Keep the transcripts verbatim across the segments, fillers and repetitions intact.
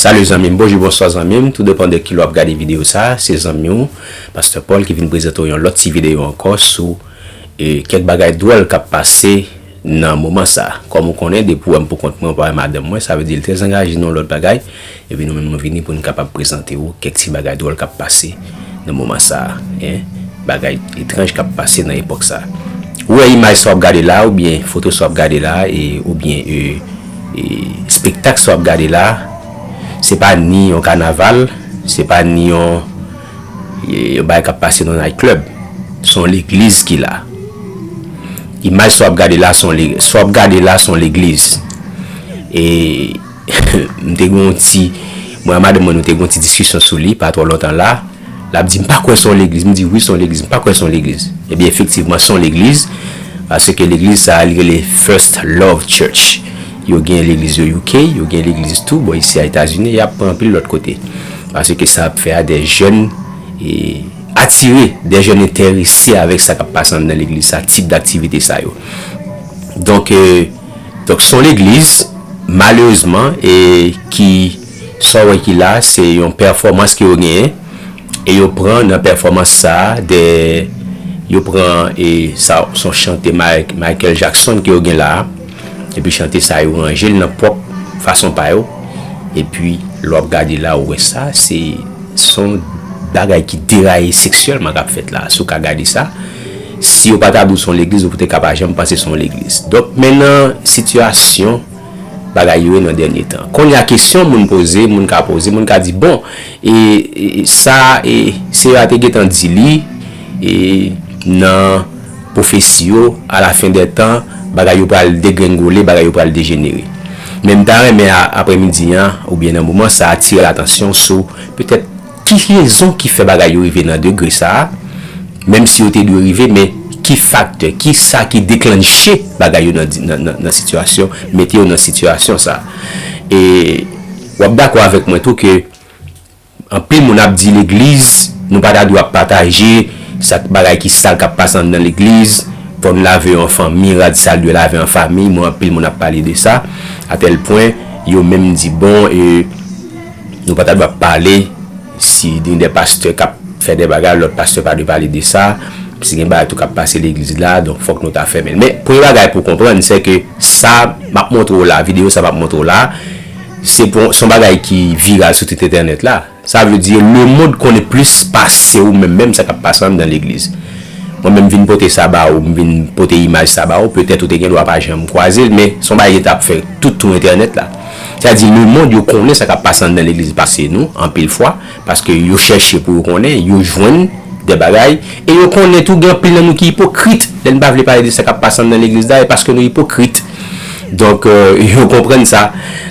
Salut zanmi m, bonjou, bonswa zanmi m, tou depann de ki lè w ap gade videyo sa, se zanmi w, Pastè Paul ki vin prezante w yon lòt ti videyo ankò sou e, kèk bagay dwòl k ap pase nan moman sa. Kòm ou konnen, depi w wè m pou kont mwen, w pa wè madanm mwen, sa vle di l trè angaje nan yon lòt bagay. Epi nou menm nou vini pou n kapab prezante w kèk ti bagay dwòl k ap pase nan moman sa a, en, bagay etranj k ap pase nan epòk sa. Ou wè imaj sa w ap gade la, oubyen foto sa w ap gade la, e, oubyen e, e, espektak sa w ap gade la, se pa ni yon kanaval, se pa ni yon, e, yon bagay k ap pase nan night club. Se yon legliz ki la. Imaj sa w ap gade la, se yon le-, sa w ap gade la, se yon legliz. E m te gen yon ti, mwen ak madanm mwen, nou te gen yon ti diskisyon sou li, pa twò lontan la. L ap di, "M pa kwè se yon legliz." M di, "Wi, se yon legliz. M pa kwè se yon legliz." Ebyen, efektivman, se yon legliz. Paske legliz sa a, li rele First Love Church. Yo gen legliz yo U K, yo gen legliz tou, bò isi a Etazini, y ap pran anpil lòt kote. Paske sa ap fè a de jèn, e, atire, de jèn enterese avèk sa k ap pase anndan legliz sa, tip daktivite sa yo. Donk, e, donk, se yon legliz, malerezman, e ki, sa w wè ki la, se yon pèfòmans ke yo genyen, e yo pran nan pèfòmans sa a, de, yo pran, e sa, se yon chante Mike-, Michael Jackson ke yo gen la a, epi chante sa a, yo ranje l nan pwòp fason pa yo, epi lè w ap gade la, ou wè sa, se, se yon bagay ki deraye seksyèlman k ap fèt la, si w ka gade sa, si yo pa ta di w se yon legliz, ou te ka pa janm panse se yon legliz. Donk, men nan sitiyasyon bagay yo ye nan dènye tan. Kounye a, kesyon moun poze, moun ka poze, moun ka di, "Bon, e, e, sa, e, Seyè a te gentan di li, e, nan pwofesi yo, a la fen dè tan, bagay yo pral degrengole, bagay yo pral dejenere." Men m ta renmen a, aprèmidi an, oubyen nan moman sa a, atire latansyon sou petèt ki rezon ki fè bagay yo rive nan degre sa a, menm si yo te dwe rive, men ki faktè, ki sa ki deklanche bagay yo nan, nan, nan, nan sitiyasyon, mete yo nan sitiyasyon sa a. E w ap dakò avèk mwen tou ke anpil moun ap di legliz, nou pa ta dwe ap pataje sa k, bagay ki sal k ap pase anndan legliz, fò n lave yo an fanmi, rad sal dwe lave an fanmi, mwen anpil moun ap pale de sa, atèl pwen, yo menm di, "Bon, e, nou pa ta dwe ap pale, si gen de pastè k ap fè de bagay, lòt pastè pa dwe pale de sa, si gen bagay tou k ap pase legliz la, donk fòk nou ta fèmen l." Men, premye bagay pou w konprann, se ke sa m ap montre w la, videyo sa m ap montre w la, se pou, se yon bagay ki viral sou tout entènèt la. Sa vle di, lemonn konnen plis pase w menm, menm sa k ap pase anndan legliz. Mwen menm vin pote sa ba ou, m vin pote imaj sa ba ou, petèt ou te gen dwa pa janm kwaze l, men se yon bagay ki t ap fè tout tou entènèt la. Sa di, lemonn yo konnen sa k ap pase anndan legliz pase nou, anpil fwa, paske yo chèche pou yo konnen, yo jwenn de bagay, e yo konnen tou gen anpil nan nou ki ipokrit. Lè n pa vle pale de sa k ap pase anndan legliz la, e paske nou ipokrit. Donk, e, yo konprann sa.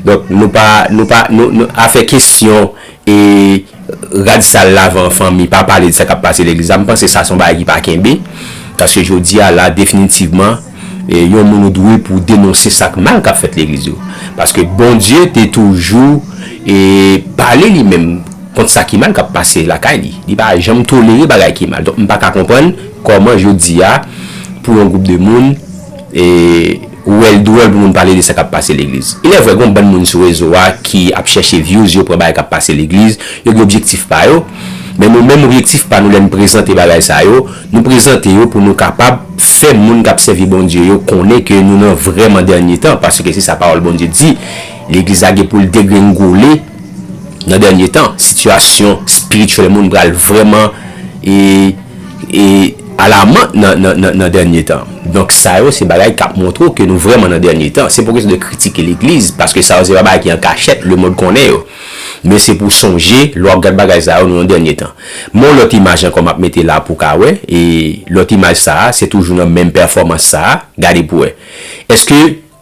Donk, nou pa, nou pa, nou, nou, afè kesyon e rad sal lave an fanmi, pa pale de sa k ap pase legliz la. M panse sa se yon bagay ki pa kenbe. Paske jodi a la, definitivman, e, yon moun ou dwe pou w denonse sa k mal k ap fèt legliz yo. Paske Bondye te toujou, e, pale li menm kont sa ki mal k ap pase lakay li. Li pa janm tolere bagay ki mal. Donk, m pa ka konprann kòman jodi a, pou yon gwoup de moun, e, ou wè l dwòl pou moun pale de sa k ap pase legliz. Ilèvrè, gen yon bann moun sou rezo a ki ap chèche views, yo pran bagay k ap pase legliz, yo gen objektif pa yo. Men nou menm, objektif pa nou lè n prezante bagay sa yo, nou prezante yo pou nou kapab fè moun k ap sèvi Bondye yo konnen ke nou nan vrèman dènye tan, paske se sa pawòl Bondye di. Legliz la gen pou l degrengole nan dènye tan. Sitiyasyon espirityèl moun pral vrèman, e, e, alaman nan, nan, nan, nan dènye tan. Donk, sa yo, se bagay k ap montre w ke nou vrèman nan dènye tan. Se pa kesyon de kritike legliz, paske sa yo, se pa bagay ki an kachèt, lemonn konnen yo. Men se pou sonje, lè w ap gad bagay sa yo, nou nan dènye tan. Men yon lòt imaj ankò m ap mete la pou w ka wè, e lòt imaj sa a, se toujou nan menm pèfòmans sa a, gade pou w wè. Èske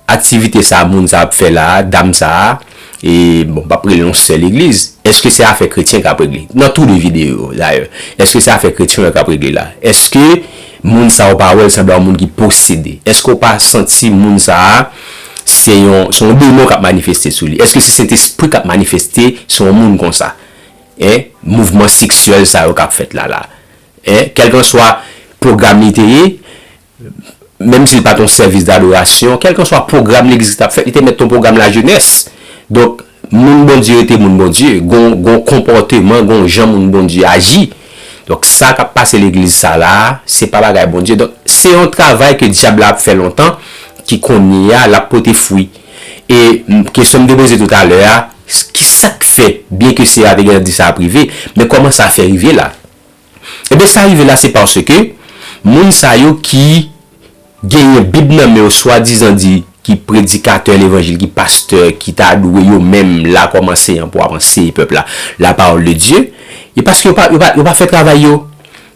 aktivite sa a moun sa a ap fè la a, dam sa a, e, bon, m p ap rele yon sè legliz, èske se afè kretyen k ap regle? Nan tou de videyo yo, dayè, èske se afè kretyen yo k ap regle la? Èske moun sa a ou pa wè l sanble yon moun ki posede? Èske ou pa santi moun sa a, se yon, se yon demon k ap manifeste sou li? Èske se Sentespri k ap manifeste sou yon moun konsa? En, mouvman seksyèl sa yo k ap fèt la, la. En, kèlkanswa pwogram li te ye, menm si l pa t yon sèvis dadorasyon, kèlkanswa pwogram legliz ki t ap fèt, li te mèt yon pwogram lajenès. Donk, moun Bondye rete moun Bondye, gon, gon konpòteman, gon jan moun Bondye aji. Donk, sa k ap pase legliz sa la, se pa bagay Bondye. Donk, se yon travay ke dyab la ap fè lontan, ki kounye a, l ap pote fwi. E, m, kesyon m te poze toutalè a, s-, ki sa k fè, byen ke se a te gentan di sa ap rive, men kòman sa fè rive la? Ebyen, sa rive la, se paske moun sa yo ki genyen Bib nan men yo, swadizan di ki predikatè levanjil, ki pastè, ki ta dwe yo menm la kòm anseyan pou ap anseye pèp la, la parole de Dieu, e paske yo pa, yo pa, yo pa fè travay yo.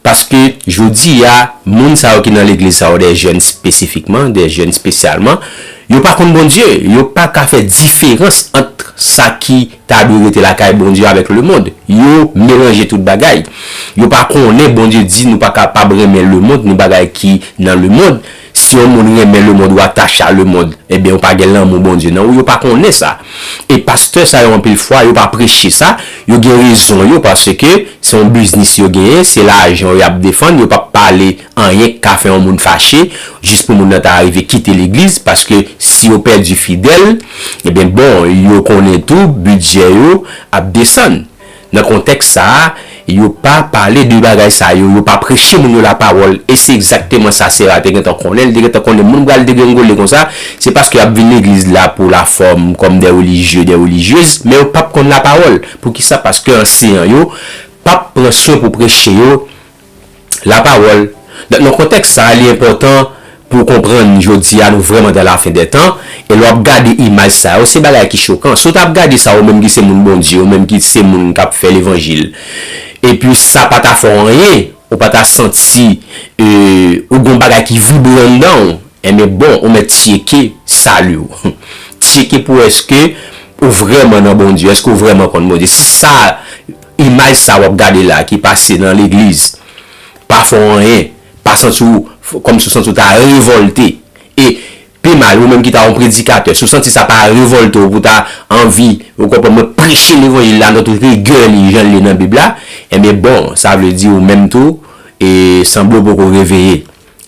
Paske jodi a, moun sa yo ki nan legliz sa yo, de jèn espesifikman, de jèn espesyalman, yo pa konn Bondye, yo pa ka fè diferans ant sa ki ta dwe rete lakay Bondye avèk lemonn. Yo melanje tout bagay. Yo pa konnen Bondye di nou pa kapab renmen lemonn, ni bagay ki nan lemonn. Si yon moun renmen lemonn ou atache a lemonn, ebyen, ou pa gen lanmou Bondye nan ou, yo pa konnen sa. E pastè sa yo anpil fwa, yo pa preche sa, yo gen rezon yo, paske se yon biznis yo genyen, se lajan yo y ap defann, yo p ap pale anyen k ka fè yon moun fache, jis pou moun nan ta rive kite legliz, paske si yo pèdi fidèl, ebyen bon, yo konnen tou, bidjè yo ap desann. Nan kontèks sa a, yo pa pale de bagay sa yo, yo pa preche moun yo lapawòl, e se egzakteman sa Sera te gentan konnen, li te gentan konnen moun pral degrengole konsa, se paske y ap vin legliz la pou lafòm, kòm de relijye, de relijyez, men yo p ap konn lapawòl. Poukisa? Paske anseyan yo p ap pran swen pou preche yo lapawòl. Donk, nan kontèks sa a, li enpòtan pou w konprann jodi a, nou vrèman dans la fin des temps, e lè w ap gade imaj sa yo, se bagay ki chokan. Si w t ap gade sa, ou menm ki se moun Bondye, ou menm ki se moun k ap fè levanjil, epi sa pa ta fè w anyen, ou pa ta santi, e, ou gon bagay ki vibre anndan w, enben bon, ou mèt tcheke sali w. Tcheke pou èske ou vrèman nan Bondye, èske ou vrèman konn Bondye. Si sa, imaj sa w ap gade la ki pase nan legliz, pa fè w anyen, pa santi w, kòmsi w santi w ta revòlte. E pi mal, ou menm ki ta yon predikatè, si w santi sa pa revòlte w pou ta anvi, ou konprann mwen, preche levanjil la nan tout rigè li, jan l ye nan Bib la, enben bon, sa vle di ou menm tou, e sanble w poko reveye.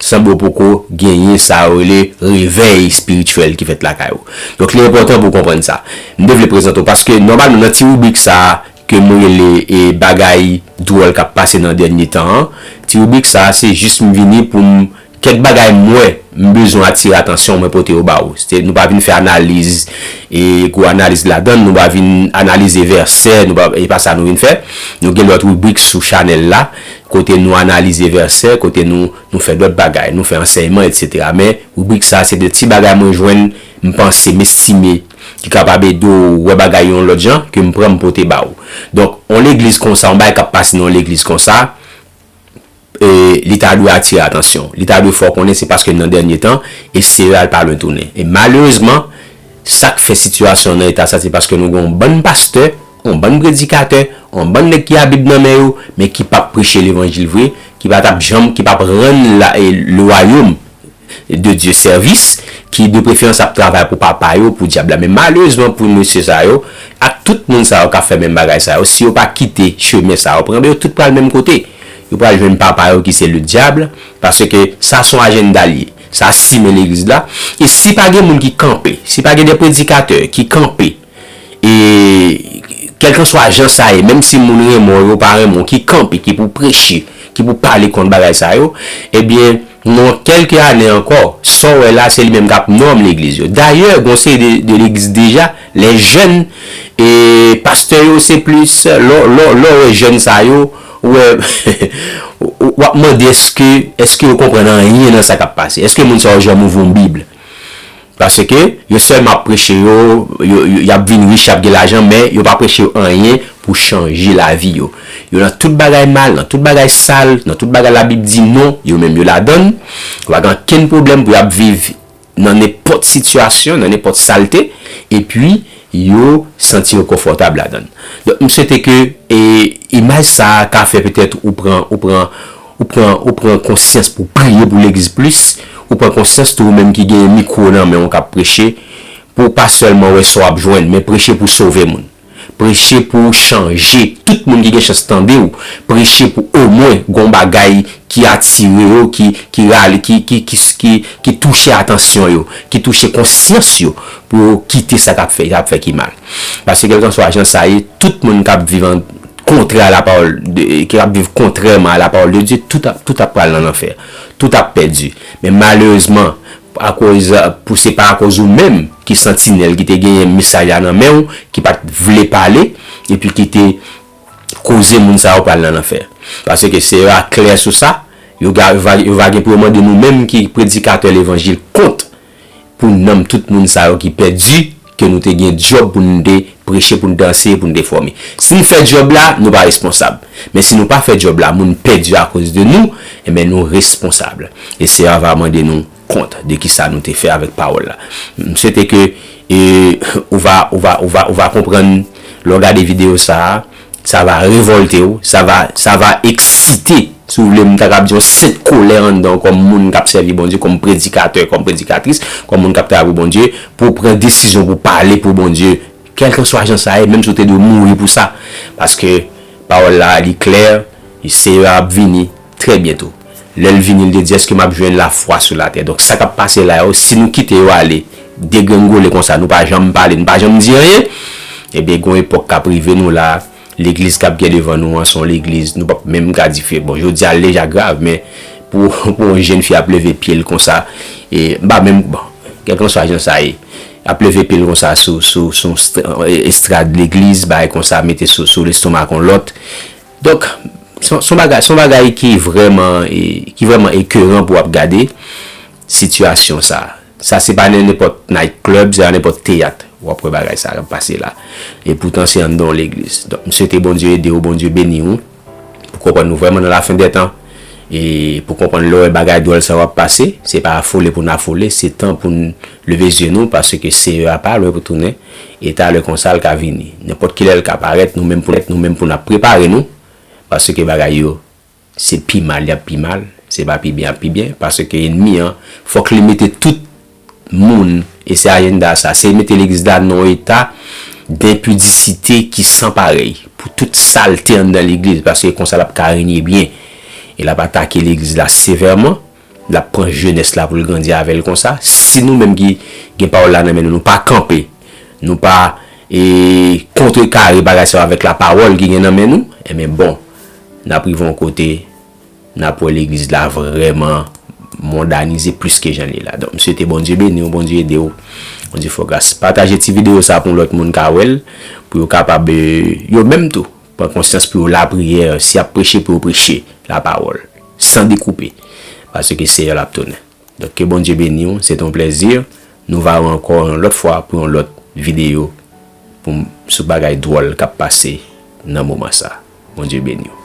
Sanble w poko genyen sa yo rele revèy espirityèl ki fèt lakay ou. Donk, li enpòtan pou w konprann sa. M te vle prezante w, paske nòmalman nan ti ribrik sa a ke m rele, e, bagay dwòl k ap pase nan dènye tan an, ti ribrik sa a se jis m vini pou m, kèk bagay m wè m bezwen atire atansyon mwen pote yo ba ou. Se, nou pa vin fè analiz, e, gwo analiz ladan l, nou pa vin analize vèsè, nou pa, e pa sa nou vin fè. Nou gen lòt ribrik sou chanèl la, kote nou analize vèsè, kote nou, nou fè lòt bagay, nou fè ansèyman, etsetera. Men, ribrik sa a, se de ti bagay mwen jwenn, m panse, m estime, ki kapab ede w wè bagay yo yon lòt jan, ke m pran, m pote ba ou. Donk, yon legliz konsa, yon bagay k ap pase nan yon legliz konsa, e, li ta dwe atire atansyon. Li ta dwe fè w konnen se paske nan dènye tan, e Seyè a l pa lwen tounen. E malerezman, sa k fè sitiyasyon an nan eta sa, se paske nou gen yon bann pastè, yon bann predikatè, yon bann nèg ki a Bib nan men yo, men ki p ap preche levanjil vre, ki pa t ap janm, ki p ap rann la, e, le wayòm de Dye sèvis, ki de preferans ap travay pou papa yo, pou dyab la. Men malerezman pou mesye sa yo, ak tout moun sa yo k ap fè menm bagay sa yo, si yo pa kite chemen sa yo pran, ben yo tout pral menm kote. Yo pral jwenn papa yo ki se le dyab, paske sa se yon ajanda l ye. Sa simen legliz la. E si pa gen moun ki kanpe, si pa gen de predikatè ki kanpe, e kèlkanswa jan sa ye, menm si moun renmen w, yo pa renmen w, ki kanpe, ki pou preche, ki pou pale kont bagay sa yo, ebyen, nan kèlke ane ankò, sa w wè la, se li menm k ap nòm legliz yo. Dayè, gon seri de, de legliz deja, lè jèn, e pastè yo, se plis, lè, lè, lè w wè jèn sa yo, ou wè, w ap mande èske, èske yo konprann anyen nan sa k ap pase? Èske moun sa yo janm ouvri yon Bib? Paske yo sèlman ap preche yo, yo, yo, y ap vin rich, y ap gen lajan, men yo pa preche yo anyen pou chanje lavi yo. Yo nan tout bagay mal, nan tout bagay sal, nan tout bagay Labib di non, yo menm yo ladan l. Yo pa gen okenn pwoblèm pou y ap viv nan nenpòt sitiyasyon, nan nenpòt salte, epi yo santi yo konfòtab ladan l. Donk, m swete ke, e, imaj sa a ka fè petèt ou pran, ou pran, ou pran, ou pran konsyans pou priye pou legliz plis, ou pran konsyans tou ou menm ki gen mikwo nan men w k ap preche, pou w pa sèlman wè sa w ap jwenn, men preche pou sove moun. Preche pou w chanje. Tout moun ki gen chans tande w, preche pou omwen gon bagay ki atire yo, ki, ki rale, ki, ki, ki, ki, ki touche atansyon yo, ki touche konsyans yo, pou yo kite sa k ap fè, y ap fè ki mal. Paske kèlkanswa jan sa ye, tout moun k ap viv an kontrè a la parole de, ki ap viv kontrèman a la parole de Dieu, tout ap, tout ap pral nan lanfè. Tout ap pèdi. Men malerezman, akoz, pou se pa akoz ou menm ki santinèl ki te genyen mesaj la nan men w, ki pa t vle pale, epi ki te koze moun sa yo pral nan lanfè. Paske Seyè a klè sou sa, yo ga-, yo va, yo va gen pou yo mande nou menm ki predikatè levanjil kont pou nanm tout moun sa yo ki pèdi, ke nou te gen djòb pou nou te preche, pou nou te anseye, pou nou te fòme. Si n fè djòb la, nou pa responsab. Men si nou pa fè djòb la, moun pèdi akoz de nou, enben nou responsab. E Seyè a va mande nou kont de kisa nou te fè avèk pawòl la. M swete ke, e, ou va, ou va, ou va, ou va konprann lè w gade videyo sa a, sa va revòlte w, sa va, sa va eksite, si w vle, m ta kab di yon sent kolè anndan w kòm moun k ap sèvi Bondye, kòm predikatè, kòm predikatris, kòm moun k ap travay pou Bondye, pou w pran desizyon pou w pale pou Bondye, kèlkanswa jan sa ye, menm si w te dwe mouri pou sa. Paske pawòl la, li klè, Seyè a ap vini trè byento. Lè l vini, l te di, èske m ap jwenn lafwa sou latè? Donk, sa k ap pase la yo, si nou kite yo ale, degrengole konsa, nou pa janm pale, nou pa janm di anyen, ebyen, gon epòk k ap rive nou la, legliz k ap gen devan nou an, se yon legliz, nou p ap menm ka difere. Bon, jodi a, l deja grav, men pou, pou yon jèn fi ap leve pye l konsa, e m pa menm, bon, kèlkanswa jan sa ye, ap leve pye l konsa sou, sou, sou stra-, estrad legliz, bagay konsa, mete sou, sou lestomak yon lòt. Donk, se, se yon bagay, se yon bagay ki vrèman, e, ki vrèman ekeran pou w ap gade sitiyasyon sa a. Sa se pa nan nenpòt night club, se pa nenpòt teyat w ap wè bagay sa a k ap pase la. E poutan se anndan yon legliz. Donk, m swete Bondye ede w, Bondye beni w, pou konprann nou vrèman nan lafen dè tan. E pou konprann lè w wè bagay dwòl sa yo ap pase, se pa afole pou n afole, se tan pou n leve zye nou, paske Seyè a pa lwen pou tounen, e talè konsa l ka vini. Nenpòt kilè l ka parèt, nou menm pou, nou menm pou n ap prepare nou, paske bagay yo se pi mal y ap pi mal, se pa pi byen y ap pi byen, paske ènmi an, fòk li mete tout moun, e se ajanda sa, se mete legliz la nan yon eta denpidisite ki san parèy, pou tout salte anndan legliz, paske konsa l ap ka renye byen. E l ap atake legliz la sevèman, l ap pran jenès la pou l grandi avè l konsa. Si nou menm ki gen pawòl la nan men nou, nou pa kanpe, nou pa, e, kontrekare bagay sa yo avèk lapawòl ki gen nan men nou, enben bon, n ap rive yon kote, n ap wè legliz la vrèman mondanize plis ke jan l ye la. Donk, m swete Bondye beni w, Bondye ede w, Bondye fè w gras. Pataje ti videyo sa pou yon lòt moun ka wè l, pou yo kapab, e, yo menm tou, pran konsyans pou yo lapriyè, si y ap preche, pou yo preche lapawòl, san dekoupe, paske Seyè la ap tounen. Donk, ke Bondye beni w, se te yon plèzi. Nou va wè ankò yon lòt fwa pou yon lòt videyo pou m, sou bagay dwòl k ap pase nan moman sa. Bondye beni w.